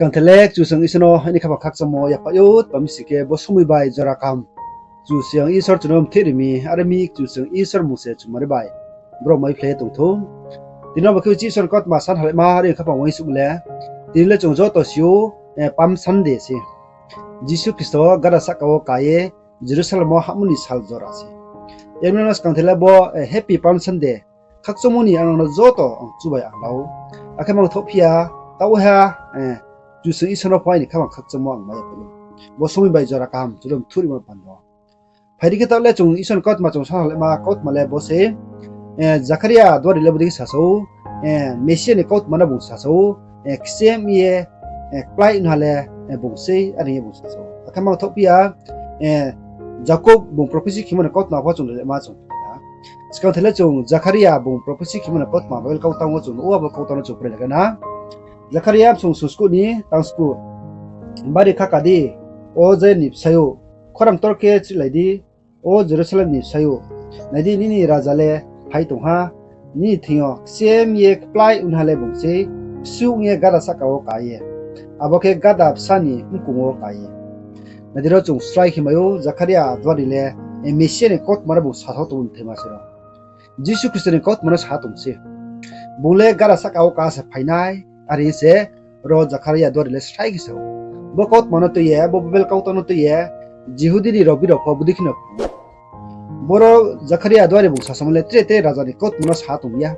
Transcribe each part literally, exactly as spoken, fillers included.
Skang the le Kchusoyang Isor no aini khaphang khakchangmo yaphaih ou, tma mi sing khe bo somoi bai jora kaham Kchusoyang Isor chung no mtheh ri mi, are mi Kchusoyang Isor mmung se chumari bai brouh maiphlai ye tong thou. Tini bo khe Isor ni kautma san halaima are khaphang uaingsouhmo le, tini le chung joto si ou, Palm Sunday se. Jisu Khristo gada sahka wo ka ye Jerusalem wo hahmo ni sal jora se. Yar mi no skang the le bo Happy Palm Sunday khakchangmo ni ang nang no joto ang chubai ang la ou. Akhe mangthoh phi ya, taoh ha, Kchusoyang Isor no pho aini khaphang khakchangmo ang mai ya phai ou. Bo somoi bai jora kaham chung no mtheh rimo panda. Phai di khe taoh le chung Isor ni kautma chung san halaima kautma le bo se, Zakharia duari le bodei khe sasa ou, Mesia ni kautma no bung sasa ou, kchem ye, kplai ongha le bung sei, are ye bung sasa ou. Akhe mangthoh phi ya, Jakob bung prophecy khemo ni kautma pho chung le ma chung phi ya. Skang the le chung Zakharia bung prophecy khemo ni kautma Bible kautang wo chung ou, abo kautang no chung pore le na. Zakharia bsung sungskuh ni tangskuh. Bari khaka di, O Zion ni bsayouh, khorang tor khe chrilai di, O Jerusalem ni bsayouh. Nai di, nini raja le phai tong ha, nini thing yo kchem ye kplai ongha le bung sei, ksu ong ye gada sahka wo ka ye, abo khe gada bsa ni mkung wo ka ye. Nai di, ro chung srai khe mai ou, Zakharia duari le Mesia ni kautma no bung sasa tong ou, mthaima se ro. Jisu Khristo ni kautma no sa tong se. Bung le gada sahka wo ka se phai nai, are se ro Zakharia duari le srai khe sa ou. Bo kautma no tui ye, bo Bible kautang no tui ye, Jihudi ni Robi rao pho bodei khe no phrung ou. Boro Zakharia duari bung sasamo le tre tre raja ni kautma no sa tong ya.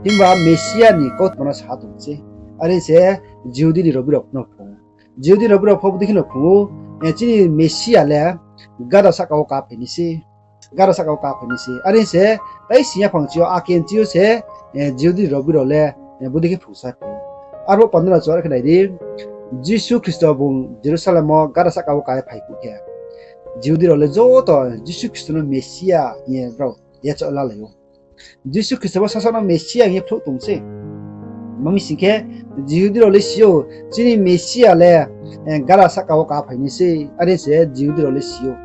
Himba Mesia ni kautma no sa tong se. Are se Jihudi ni Robi rao no phrung ou. Jihudi ni Robi rao pho bodei khe no phrung ou, chini Mesia le gada sahka wo ka phai nai se. Gada sahka wo ka phai nai se. Are se, tai sing yaphang chi yo, aken chi yo se, Jihudi ni Robi rao le bodei khe phrung sa phai ou. Arphuh panda no chung are khe nai di, Jisu Khristo bung Jerusalem wo gada sahka wo ka ye phai phuh khe, Jihudi rao le joto Jisu Khristo no Mesia hing ye brao yachaoh lalai ou. Jisu Khristo bo sasaoh no Mesia hing ye phnuh tong se. Tma mi sing khe, Jihudi rao le si ou, chini Mesia le gada sahka wo ka phai nai se, are se Jihudi rao le si ou.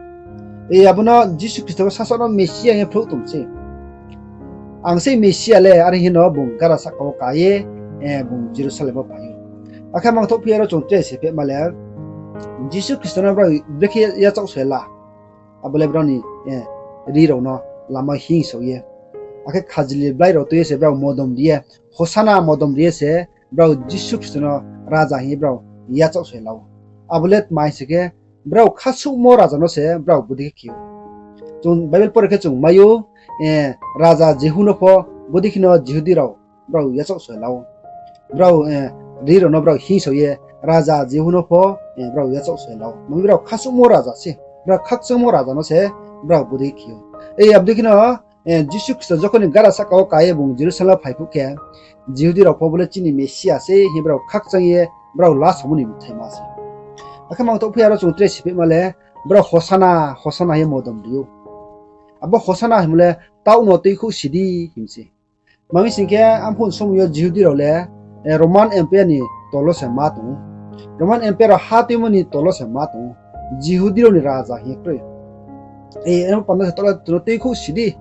Abo no Jisu Khristo bo sasaoh no Mesia hing ye phnuh tong se. Ang sei Mesia le, are hing no bung gada sahka wo ka ye, bung Jerusalem wo phai ou. Akhe mangthoh phi ya, ro chung tre se phehma le, Jisu Khristo no brao brekhe yachaoh se la. Abo le brao ni ri rao no lama hingsao ye, akhe khajli blai rao tui ye se brao modom ri ye, Hosana modom ri ye se brao Jisu Khristo no raja hing ye brao yachaoh se la ou. Abo le tma hing se khe, brao khasuhmo raja no se brao bodei khe khe ou. Chung Bible pore khe chung mai ou, raja Jihu no pho bodei khe no Jihudi rao brao yachaoh se la ou. Brao ri rao no brao hingsao ye, raja Jihu no pho brao yachaoh se la ou. Tma mi brao khasuhmo raja se, brao khakchangmo raja no se brao bodei khe ou. Abo dei khe no Jisu Khristo jokhon ni gada sahka wo ka ye bung Jerusalem wo phai phuh khe, Jihudi rao pho bo le chini Mesia se hing ye brao khakchang ye brao lasamo ni mthaima se. Akhe mangthoh phi ya, ro chung tre se phehma le, brao Hosana, Hosana hing ye modom ri ou. Abo Hosana hingmo le, taoh no tuikhouh si di hing se. Tma mi sing khe, arphuh somoi yo Jihudi rao le Roman Empire ni tolo se ma tong ou. Roman Empire rao ha tuimo ni tolo se ma tong ou. Jihudi rao ni raja hing ye kroi. Abo panda se taoh le chung no tuikhouh si di.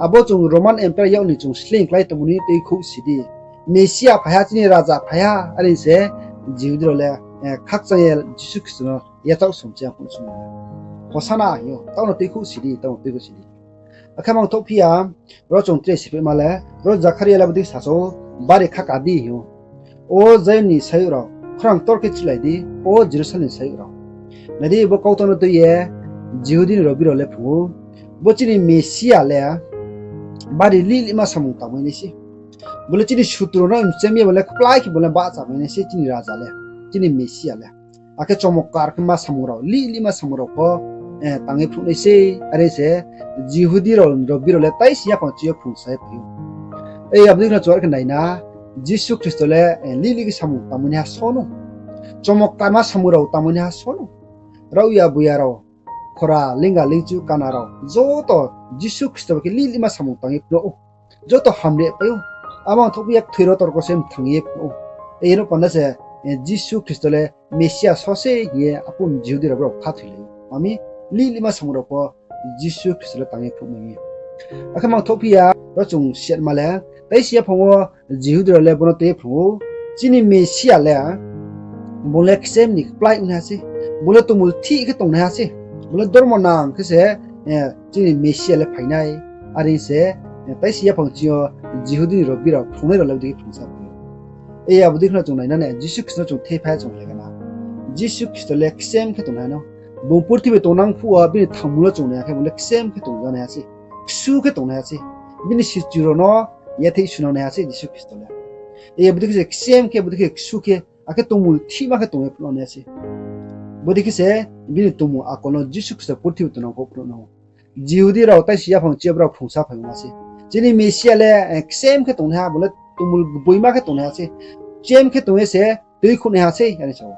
Abo chung Roman Empire yag ni chung sleing klái tongmo ni tuikhouh si di. Mesia phai ha, chini raja phai ha, are se Jihudi rao le khakchang ye Jisu Khristo no yachaoh som se arphuh somoi yo. Hosana hing ou, taoh no tuikhouh si di, taoh no tuikhouh si di. Akhe mangthoh phi ya, ro chung tre se phehma le, ro Zakharia le bodei sasa ou, bari khaka di hing ou. O Zion ni sayouh rao, khorang tor khe chrilai di, O Jerusalem ni sayouh rao. Nai di, bo kautang no tui ye Jihudi ni Robi rao le phrung ou, bo chini Mesia le bari lihlima samung tangmai nai se. Bo le chini sutru no mchem ye bo le kplái khe bo le bahchamai nai se chini raja le, chini Mesia le. Akhe chomotkar khe ma samung rao, lihlima samung rao pho tang ye phnuh nai se, are se Jihudi rao ni Robi rao le tai sing yaphang chi yo phrung sa ye phai ou. Abo dei khe no chung are khe nai na, Jisu Khristo le lihlih khe samung tangmo ni ha so nou. Chomotkar ma samung rao tangmo ni ha so nou. Raohya buya rao, khora, lingga lingchu, kana rao, joto Jisu Khristo bai khe lihlima samung tang ye phnuh ou. Joto hamri pai ou. Abo mangthoh phi ya, kthoi rao torko se mthang ye phnuh ou. Aro panda se Jisu Khristo le Mesia so se hing ye arphuh Jihudi rao brao khathoilai ou. Tma mi, lihlima samung rao pho Jisu Khristo le tang ye phnuhmai mi. Akhe mangthoh phi ya, ro chung siatma le, tai sing yaphang wo Jihudi rao le bo no tui ye phrung ou, chini Mesia le Bung le kchem ni kplái ongnaiha se. Bung le tongmung thih khe tongnaiha se. Bung le dormo nang khe se, chini Mesia le phai nai. Are se, taisi yaphang ching yo Jihudi ni rao bira phrungnai rao le bodei khe phrungsa phai ou. Abo dei khe no chung nai na nai, Jisu Khristo no chung thephai ya chung le gana. Jisu Khristo le kchem khe tongnaiha no. Bung purthimbi tongnang phuh wo bini thangmung no chung nai ya khe bung le kchem khe tongjanaiha se. Ksu khe tongnaiha se. Bini sichu rao no yathei sunangnaiha se Jisu Khristo le. Bodei khe se kchem khe, bodei khe ksu khe, akhe tongmung thihma khe tong ye phnuhnaiha se. Bodei khe se bini tongmung akol no Jisu Khristo purthimbi tongnang phuh phnuh nang ou. Jihudi rao taisi yaphang ching yo brao phrungsa phai ongma se. Chini Mesia le, kchem khe tongnaiha, bo le tongmung gboima khe tongnaiha se. Kchem khe tong ye se tuikhouhnaiha se, are sa ou.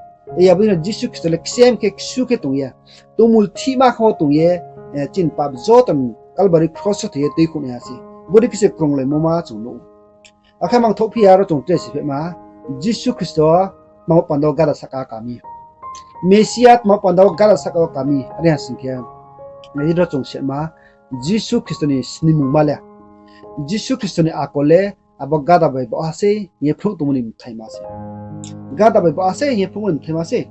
Abo dei no Jisu Khristo le kchem khe ksu khe tong ye, tongmung thihma khe wo tong ye, chini pap joto ni Kalbari kros wo thoi ye tuikhouhnaiha se. Bodei khe se krunglaimo ma chung nuh ou. Akhe mangthouh phi ya ro chung tre si phehma, Jisu Khristo tma wo panda wo gada sahka wo ka mi. Mesia tma wo panda wo gada sahka wo ka mi, are ha sing khe, nai di ro chung sehma, Jisu Khristo ni snimungma le, Jisu Khristo ni akol le, abo gada bai baoh ha sei hing ye phnuh tongmo ni bthaima se. Gada bai baoh ha sei hing ye phnuhmo ni bthaima se.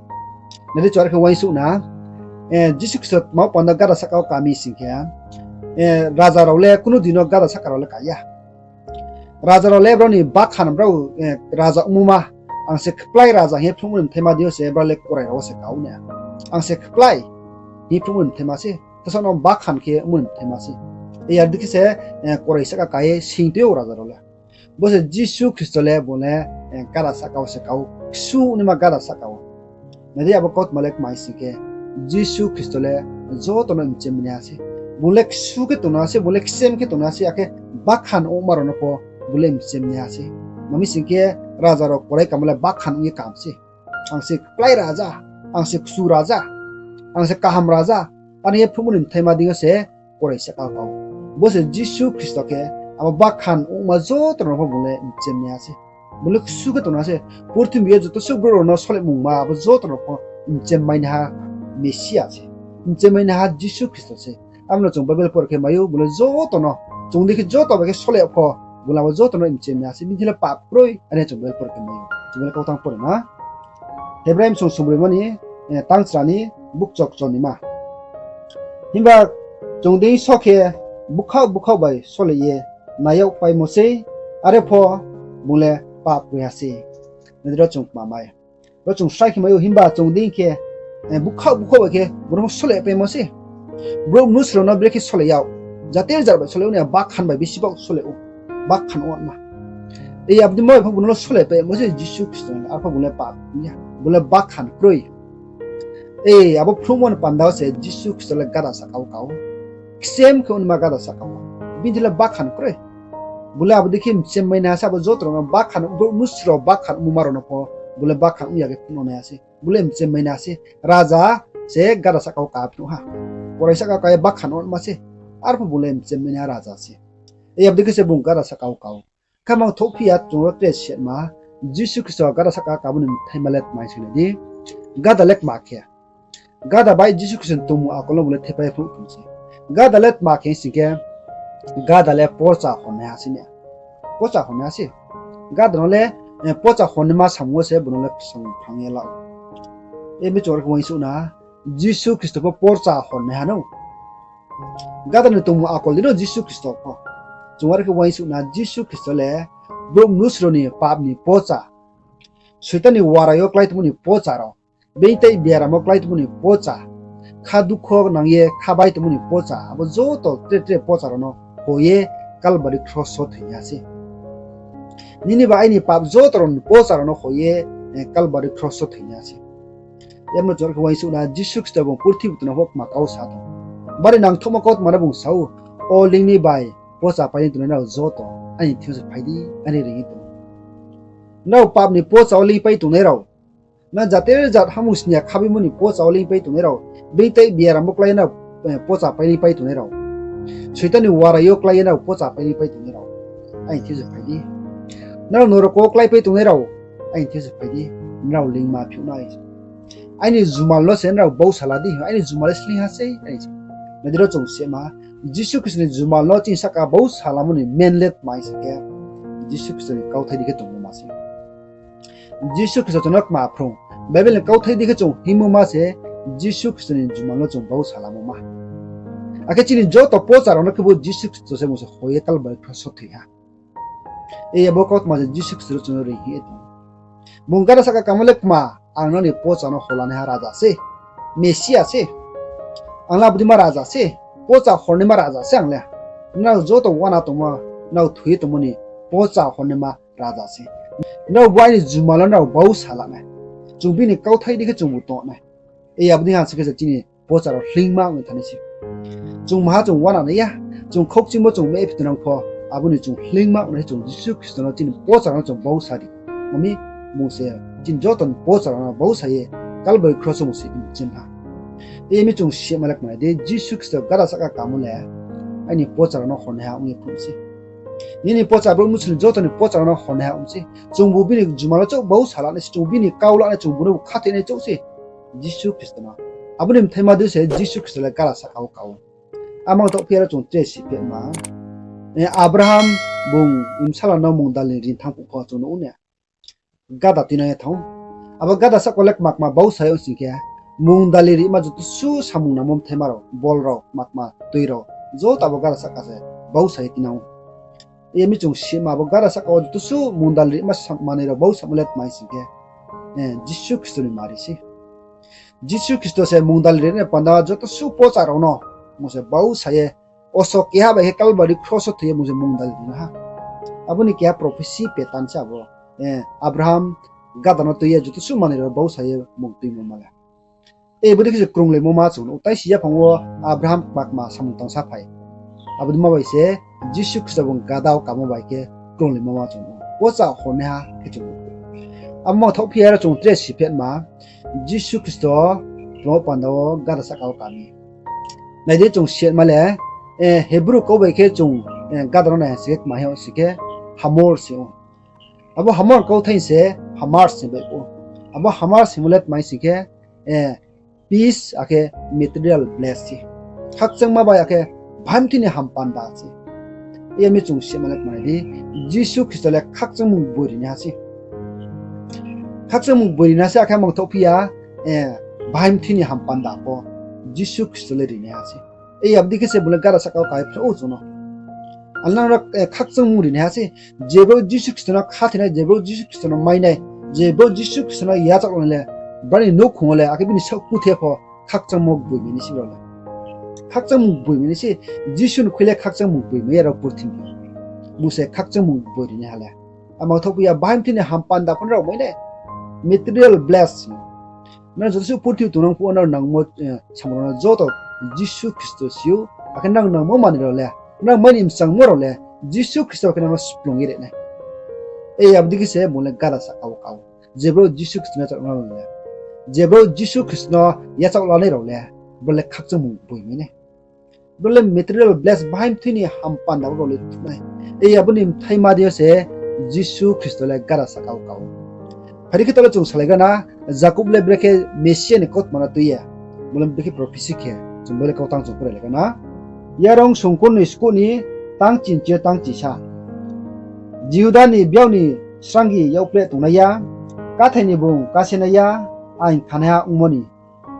Nai di chung are khe uaingsouh na, Jisu Khristo tma wo panda wo gada sahka wo ka mi sing khe, raja rao le kunu dei no gada sahka rao le ka ya. Raja rao le brao ni bakhan brao, raja ongmo ma, ang se kplái raja hing ye phnuhmo ni bthaima dei yo se brao le korai rao wo se ka ou na. Ang se kplái hing ye phnuhmo ni bthaima se, taohsa no bakhan khe ongmo ni bthaima se. Abo dei khe se, korai sahka ka ye sing tui ou raja rao le. Bo se Jisu Khristo le bung le, gada sahka wo se ka ou, ksu naima gada sahka wo. Nai di abo kautma le kmai sing khe, Jisu Khristo le joto no mchemmai naiha se. Bung le ksu khe tongnaiha se, bung le kchem khe tongnaiha se, akhe bakhan ongma rao no pho bung le mchemmai naiha se. Tma mi sing khe, raja rao korai kamo le bakhan ong ye kam se. Ang se kplái raja, ang se kchu raja, ang se kaham raja, are hing ye phnuhmo ni bthaima dei yo se korai sahka wo ka ou. Bo se Jisu Khristo khe abo bakhan ongma joto rao no pho bung le mchemmai naiha se. Bung le ksu khe tongnaiha se. Purthimbi yo joto suh brouh rao no solemungma abo joto rao no pho mchemmai naiha Mesia se. Mchemmai naiha Jisu Khristo se. Abo no chung Bible pore khe mai ou, bung le joto no, chung dei khe joto bai khe sole yag pho, bung le abo joto no mchemmai naiha se, bini thing le pap kroi, are chung Bible pore khe mai ou. Chung Bible kautang pore na. Hebrai bsong sungbroi ma ni, tangchra ni, bukchokchon ni ma. Himba chung dei so khe bukhaoh bukhaoh bai sole ye nai yag paimo sei, are pho bung le pap kroi ha sei. Nai di ro chung kma mai. Ro chung srai khe mai ou, himba chung dei khe, bukhaoh bukhaoh bai khe bung no sole paimo se. Brouh mnusu rao no brekhe sole yag, jati jat bai sole ou ni, bakhan bai bisi baoh sole ou, bakhan ongma. Abo dei ma bai pho bung no sole paimo se Jisu Khristo, arpho bung le pap ong ya, bung le bakhan kroi. Abo phnuhmo ni panda wo se Jisu Khristo le gada sahka wo ka ou. Kchem khe ongma gada sahka wo. Bini thing le bakhan kroi. Bung le abo dei khe mchemmai naiha se, abo joto rao no bakhan, brouh mnusu rao bakhan ongma rao no pho, bung le bakhan ong ya khe phnuh naiha se. Bung le mchemmai naiha se, raja se gada sahka wo ka phnuh ha. Korai sahka wo ka ye bakhan ongma se, arpho bung le mchemmai naiha raja se. Abo dei khe se bung gada sahka wo ka ou. Khe mangthouh phi ya chung ro tre sehma, Jisu Khristo gada sahka wo kamo ni bthaima le tmai sing nai di. Gada le kma khe, gada bai Jisu Khristo ni tongmung akol no bung le thepai phnuh tong se. Gada le tma khe sing khe, gada le pocha honnaiha se ni. Pocha honnaiha se. Gada no le, pocha honnaima samung wo se bung no le kchang phrang ye la ou. Abo chung are khe uaingsouh na, Jisu Khristo pho pocha honnaiha no. Gada ni tongmung akol dei no Jisu Khristo pho. Chung are khe uaingsouh na, Jisu Khristo le brouh mnusu rao ni pap ni pocha, Soitan ni warai yo klái tongmo ni pocha rao, being tei biaram wo klái tongmo ni pocha, kha dukho nang ye kha bai tongmo ni pocha, abo joto tre tre pocha rao no ho ye Kalbari kros wo thoi naiha se. Nini ba aini pap joto rao ni pocha rao no ho ye, Kalbari kros wo thoi naiha se. Abo no chung are khe uaingsouh na, Jisu Khristo bung purthimbi tongnang pho kma kau sa tong. Bari nangthouhma kautma no bung sa ou, O leing ni bai pocha pai ni tongnai rao joto, aini thing yo se phai di, are reing ye tong. Nrao pap ni pocha wo leingpai tongnai rao, nrao jati jat hamung sni ya khabaimo ni pocha wo leingpai tongnai rao, being tei biaram wo klái ye nrao, pocha pai ni pai tongnai rao, Soitan ni warai yo klái ye nrao pocha pai ni pai tongnai rao, aini thing yo se phai di. Nrao norok wo kláipai tongnai rao, aini thing yo se phai di. Nrao leingma phiouh nai. Aini jumal no se nrao bausa la di, aini jumal le sleing ha sei, are sa. Nai di ro chung sehma, Jisu Khristo ni jumal no chini sahka bausa lamo ni main le tma hing sing khe, Jisu Khristo ni kauthai dei khe tongmo ma se. Jisu Khristo chung no kma phrung, Bible ni kauthai dei khe chung hingmo ma se, Jisu Khristo ni juma no chung bau salamo ma. Akhe chini joto pocha rao no khebu Jisu Khristo se bung se hoi ye Kalbari kros wo thoi ha. Abo kautma se Jisu Khristo no chung no reing hing ye tong. Bung gada sahka kamo le kma, ang nrao ni pocha no holanaiha raja se, Mesia se. Ang le abo dei ma raja se, pocha hornaima raja se ang le. Nrao joto uana tongmo, nrao thoi ye tongmo ni pocha hornaima raja se. Nrao bo aini juma no nrao bau sala nai. Chung bini kauthai dei khe chungbu tong nai. Abo dei ha se khe se chini pocha rao hleingma ong ye thanai se. Chung maha chung uana nai ya, chung khoukchingmo chung mephi tongnang pho, abo ni chung hleingma ong nai se chung Jisu Khristo no chini pocha rao no chung bau sa di. Ami bung se chini joto ni pocha rao no bau sa ye Kalbari kros wo bung se bini chim ha. Ami chung sima le kma nai di, Jisu Khristo gada sahka kamo le aini pocha rao no hornaiha ong ye phung se. Nini pocha, brouh mnusu ni joto ni pocha rao no hornaiha ong se. Chungbu bini juma no chouh bau sala nai se, chung bini kau la nai, chung bung no bu khathoinai chouh se. Jisu Khristo no. Abo ni bthaima dei se Jisu Khristo le gada sahka wo ka ou. Amang thohphi ya ro chung tre siphe ma. Abraham bung bsala no mungdal ni ri thanng phuh pho chung nuh ou na. Gada tuinang ye thanng ou. Abo gada sahka le kma kma bau sa ye ong sing khe, mungdal ni rima joto suh samung nangmo bthaima rao, bol rao, kma kma tui rao, joto abo gada sahka se bau sa ye tuinang ou. Ami chung sima abo gada sahka wo joto suh mungdal ni rima manoi rao bau samo le tma hing sing khe, Jisu Khristo ni mari se. Jisu Khristo se mungdal ni ri ni panda joto suh pocha rao no bung se bau sa ye, oso keha bai khe Kalbari kros wo thoi ye bung se mungdal ni ri ha. Abo ni keha prophecy pattern se abo. Abraham gada no tui ye joto suh manoi rao bau sa ye bung tuimo ma le. Bodei khe se krunglaimo ma chung nuh ou. Tai si yaphang wo Abraham kma kma samung tangsa phai. Abo dei ma bai se Jisu Khristo bung gada wo kamo bai khe krunglaimo ma chung nuh ou. Pocha hornaiha khe chung nuh ou. Abo mang thohphi ya ro chung tre siphe ma, Jisu Khristo tma panda wo gada sahka wo ka mi. Nai di chung sima le, Hebrew kau bai khe chung gada no nai ha sing khe kma hing sing khe, hamor sing ou. Abo hamor kauthai se hamar sing bai ou. Abo hamar singmo le tma hing sing khe, peace akhe material bless se. Khakchangma bai akhe bahai mthoi ni hampanda se. Ami chung sima le kma nai di, Jisu Khristo le khakchangmung boi rinaiha se. Khakchangmung boi rinaiha se, akhe mang thohphi ya, bahai mthoi ni hampanda pho Jisu Khristo le rinaiha se. Abo dei khe se bung le gada sahka wo ka ye phnuh ou chung no. Ang nrao no khakchangmung rinaiha se. Je brouh Jisu Khristo no khathoinai, je brouh Jisu Khristo no mai nai, je brouh Jisu Khristo no yachaoh lanai le, brao ni nouhkhong wo le, akhe bini saohkuthe pho khakchangmo boi mai nai se brao le. Khakchangmung boi mai nai se, Jisu ni khui le khakchangmung boi mai ya rao purthimbi. Bung se khakchangmung boi rinaiha le. Amang thohphi ya bahai mthoi ni hampanda pho nrao mai nai. Material bless. Nrao joto suh purthimbi tongnang phuh wo nrao nangmo samung rao no joto Jisu Khristo si ou, akhe nrao nangmo manoi rao le, nrao mai ni mchangmo rao le, Jisu Khristo khe nrao no splung ye ri nai. Abo dei khe se bung le gada sahka wo ka ou. Je brouh Jisu Khristo no yachaoh lanai rao le, je brouh Jisu Khristo no yachaoh lanai rao le, brao le khakchangmung boi mai nai. Brao le material bless, bahai mthoi ni hampanda wo brao le thuh nai. Abo ni bthaima dei yo se Jisu Khristo le gada sahka wo ka ou. Phai di khe taoh le chung salaigra na, Jakob le brekhe Mesia ni kautma no tui ye, bo le brekhe prophecy khe, chung bo le kau tang chung pore laigra na. Yarong songkur ni skuh ni tang chinchi yo tang chisa. Jihuda ni biao ni srangi yakpleh tongnai ya, kathai ni bung kase nai ya, aing khanaiha ongmo ni.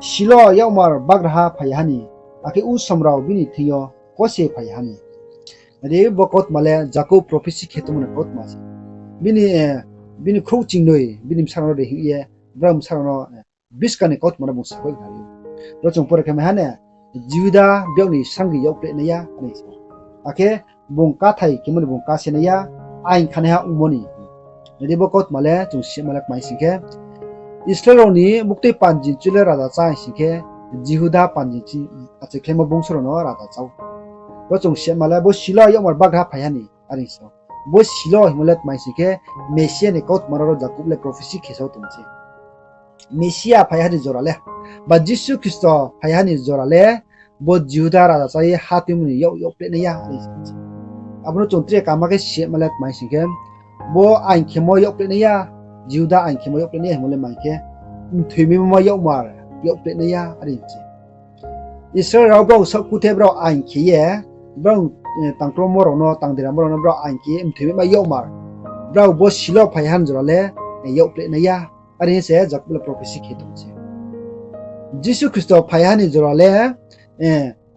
Silo yakmar bagraha phai ha ni, akhe usom rao bini thing yo kose phai ha ni. Adi bo kautma le Jakob prophecy khe tongmo ni kautma se. Bini, bini khrouh chingnoi, bini bsa rao no ri hing ye, brao bsa rao no, buskang ni kautma no bung sakhouh khnari ou. Ro chung pore khe mai ha ne, Jihuda biao ni srangi yakpleh nai ya, ani sa. Akhe bung kathai khemo ni bung kase nai ya, aing khanaiha ongmo ni. Nai di bo kautma le chung sima le kmai sing khe, Israel rao ni buktui panjin chu le raja chá hing sing khe, Jihuda panjin chi achai khlaimo bungso rao no raja chá ou. Ro chung sima le bo Silo yakmar bagraha phai ha ni, are sa ou. Bo Silo hingmo le kmai sing khe, Mesia ni kautma rao ro Jakob le prophecy khe sao tong se. Mesia phai ha ni jora le, ba Jisu Khristo phai ha ni jora le, bo Jihuda raja chá ye ha tuimo ni yak, yakpleh nai ya, are sa ou. Abo no chung tre kama khe sima le kmai sing khe, bo aing khemo yakpleh nai ya, Jihuda aing khemo yakpleh nai ya hingmo le mai khe, mthoimaimo ma yakmar yakpleh nai ya, are se. Israel rao brao saohkuthe brao aing khe ye, brao, tangkromo rao no, tangderamo rao no brao aing khe ye mthoimaimo yakmar, brao bo Silo phai ha ni jora le, yakpleh nai ya. Are hing se Jakob le prophecy khe tong se. Jisu Khristo phaiha ni jora le,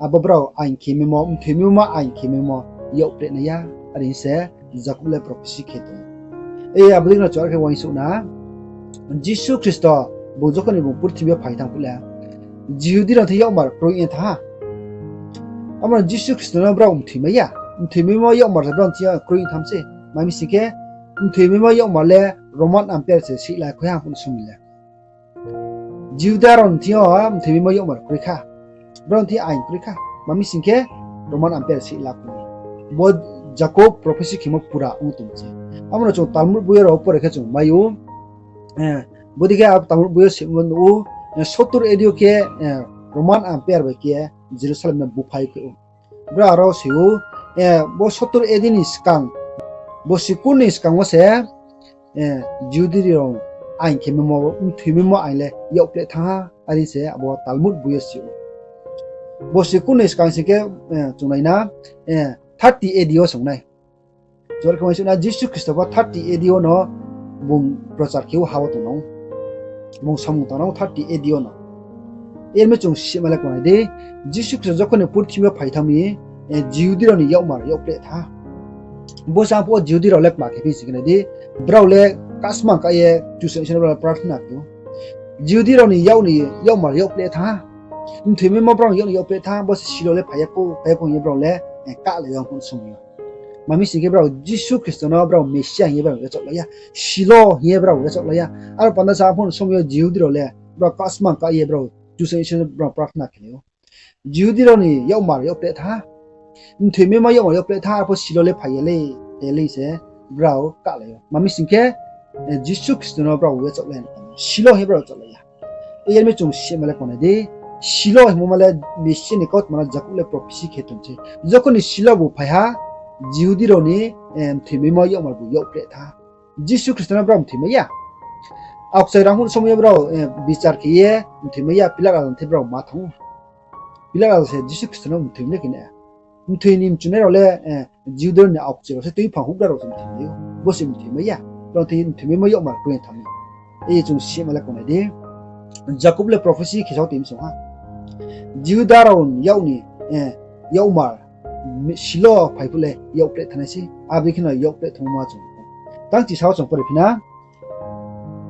abo brao ain khe maimo, mthoi maimo ain khe maimo, yag pleh nai ya. Are hing se Jakob le prophecy khe tong. Abo dei no chung are khe uaingsouh na. Jisu Khristo bung jokhon ni bung purthimbi yo phai thanng phuh le, Jihudi rao thing yakmar kroi ye thanng ha. Abo no Jisu Khristo no brao mthoi mai ya. Mthoi maimo yakmar se brao thing yo kroi ye thanng se. Tma mi sing khe, mthoi maimo yakmar le Roman Empire se sihla khui ha phuh ni somoi le. Jihuda rao ni thing yo mthoi maimo yakmar kroi kha. Brao ni thing ain kroi kha. Tma mi sing khe, Roman Empire sihla khui. Bo Jakob prophecy khemo pura ong tong se. Abo no chung Talmud boi yo rao pore khe chung mai ou. Bodei khe abo Talmud boi yo simo nuh ou, sottur A D yo khe, Roman Empire bai khe Jerusalem no buphai khe ou. Brao aro si ou, bo sottur A D ni skang, bo sikur ni skang wo se, Jihudi rao ain khe maimo, mthoi maimo ain le yag pleh thanng ha, are se abo Talmud boi yo si ou. Bo sikur ni skang sing khe, chung nai na, thirty A D yo song nai. Jor khe uaingsouh na Jisu Khristo pho thirty A D yo no bung prochar khe ou ha wo tong nang. Bung samung tang nang thirty A D yo no. Yar mi chung sima le kma nai di, Jisu Khristo jokhon ni purthimbi yo phai thanng mi, Jihudi rao ni yakmar yag pleh thanng ha. Bo se ang phuh wo Jihudi rao le kma khe phi sing khe nai di, brao le kasmang ka ye Kchusoyang Isor no brao le prarthna khe ou. Jihudi rao ni yak ni yakmar yag pleh thanng ha. Mthoi maimo brao ni yak ni yag pleh thanng ha, bo se Silo le phai ya kho, phai ya kho hing ye brao le, kahlai yo ang phuh ni somoi yo. Tma mi sing khe brao Jisu Khristo no brao Mesia hing ye brao yachaohlai ya, Silo hing ye brao yachaohlai ya. Aro panda sa phuh ni somoi yo Jihudi rao le brao kasmang ka ye brao Kchusoyang Isor no brao prarthna khe ou. Jihudi rao ni yakmar yag pleh thanng ha. Mthoi maimo yakmar yag pleh thanng ha, arpho Silo le phai ya le, phai ya le se brao kahlai ou. Tma mi sing khe, Jisu Khristo no brao yachaohlai ya, Silo hing ye brao yachaohlai ya. Yar mi chung sima le kma nai di, Silo hingmo ma le Mesia ni kautma no Jakob le prophecy khe tong se. Jokhon ni Silo bu phai ha, Jihudi rao ni, mthoi maimo yakmar bu yag pleh thanng ha. Jisu Khristo no brao mthoi mai ya. Aokchai rang phuh ni somoi yo brao, bichar khe ye mthoi mai ya, Pilat raja ni thing brao ma thanng ou. Pilat raja se Jisu Khristo no mthoi mai le khe na. Mthoi ni mchunai rao le, Jihudi rao ni aokchai rao se tuiphang houhgra rao se mthoi mai ou. Bo se mthoi mai ya. Brao thing mthoi maimo yakmar kroi ye thanng mi. Ei chung sima le kma nai di, Jakob le prophecy khe sao tong mi song ha. Jihuda rao ni yak ni, yakmar, Silo phai phuh le yag pleh thanngnai se, abo dei khe no yag pleh thanngmo ma chung. Tang chi sao chung pore phi na,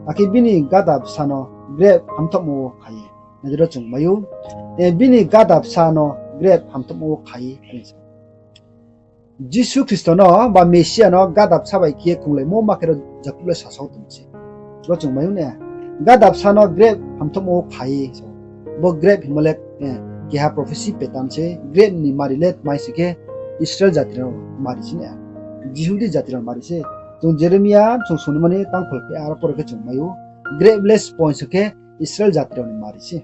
akhe bini gada bsa no grep hamthaohmo wo kha ye. Nai di ro chung mai ou, bini gada bsa no grep hamthaohmo wo kha ye, are sa. Jisu Khristo no ba Mesia no gada bsa bai khe ye krunglaimo ma khe ro Jakob le sasao tong se. Ro chung mai ou na, gada bsa no grep hamthaohmo wo kha ye sa. Bo grep hingmo le, keha prophecy pattern se, grep ni mari le tma mi sing khe Israel jati rao mari se na. Jihudi jati rao mari se. Chung Jeremia chung songnaima ni tangkhol khe aro pore khe chung mai ou. Grep le spoi sing khe Israel jati rao ni mari se.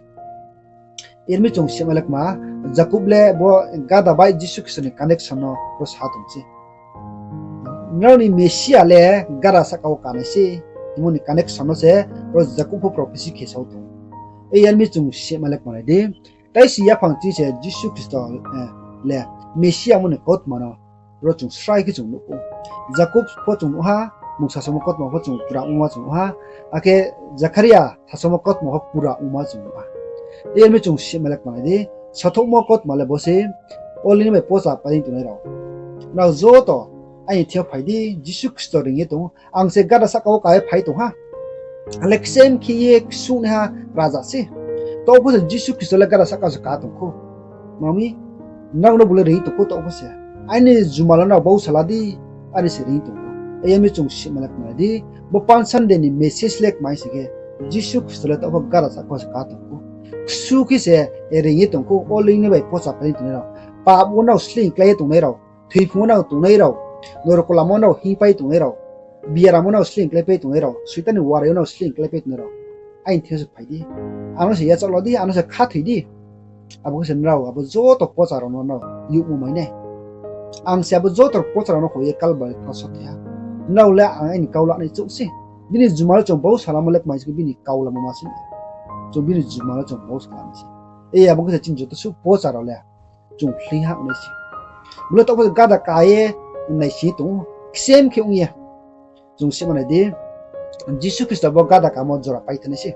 Yar mi chung sima le kma, Jakob le bo gada bai Jisu Khristo ni connection no ro sa tong se. Nrao ni Mesia le gada sahka wo ka nai se, hingmo ni connection no se ro Jakob pho prophecy khe sao tong. Yar mi chung sima le kma nai di, taisi yaphang ching se Jisu Khristo le Mesia mo ni kautma no ro chung srai khe chung nuh ou. Jakob pho chung nuh ha, bung sasaomo kautma pho chung pura ongma chung nuh ha, akhe Zakharia sasaomo kautma pho pura ongma chung nuh ha. Yar mi chung sima le kma nai di, sathouhmo kautma le bo se, Olive ni bai pocha pailai tongnai rao. Nrao joto aini thing yo phai di, Jisu Khristo reing ye tong ou, ang se gada sahka wo ka ye phai tong ha. Ang le ksem khe ye ksuhnaiha raja se. Taoh pho se Jisu Khristo le gada sahka se ka tong khou. Mami, nrao no bo le reing tong khou taoh pho se. Aini jumala nrao bau sala di, are se reing tong khou. Yar mi chung sima le kma nai di, bo Palm Sunday ni message le kma sing khe, Jisu Khristo le taoh pho gada sahka se ka tong khou. Ksu khe se reing ye tong khou, Olive ni bai pocha pailai tongnai rao. Pap wo nrao sleing klái ye tongnai rao, thoiphung wo nrao tongnai rao, norok lama wo nrao hingpai tongnai rao, biaram wo nrao sleing kláipai tongnai rao, Soitan ni warai yo nrao sleing kláipai tongnai rao, aini thing yo se phai di. Ang no se yachaoh la di, ang no se khathoi di. Abo khe se nrao abo joto pocha rao no nrao youhmo mai nai. Ang se abo joto pocha rao no hoi ye Kalbari kros wo thoi ha. Nrao le ang aini kau lanai chouh se. Bini jumala chung bau salamo le kma sing khe bini kau lamo ma se. Chung bini jumala chung bau salanai se. Abo khe se chini joto suh pocha rao le chung hli ha ongnai se. Bo le taoh pho gada ka ye naising tong ou, ksem khe ong ye. Chung sima nai di, Jisu Khristo bo gada kamo jora pai thanng nai se.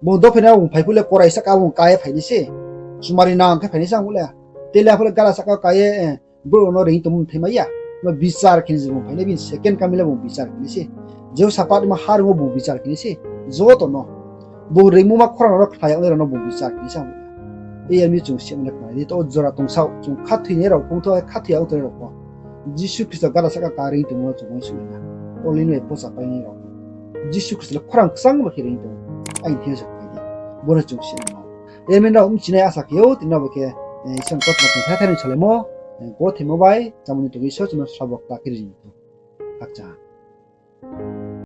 Bung dophainai bung phai phuh le korai sahka bung ka ye phai nai se. Chumari nang khe phai nai se ang le. Tele aphuh le gada sahka ka ye, brouh rao no reing tongmo mthai mai ya. Ma bichar khe ni je bung phai nai, bini second coming le bung bichar khe nai se. Jehosapat ma harung wo bung bichar khe nai se. Joto no. Bung reingmo ma khorang rao khnai yag nai rao no bung bichar khe nai se ang le. Yar mi chung sima le khnanai di, to jora tongsaoh, chung khathoinai rao phung tho, khathoi yag tongnai rao pho. Jisu Khristo gada sahka ka reing tongmo no chung uaingsouh nai na. Olei noi pocha painai rao. Jisu Khristo le khorang kchang ba khe reing tong. Aini thing yo se phai di. Bo no chung sima no. Yar mi nrao bchinai asa khe ou, tini bo khe, Isor ni kautma chung thai thai ni salaimo, bo themo bai, chámo ni tugui Isor chung no srabo kta khe ri ni tong. Khakchang ha.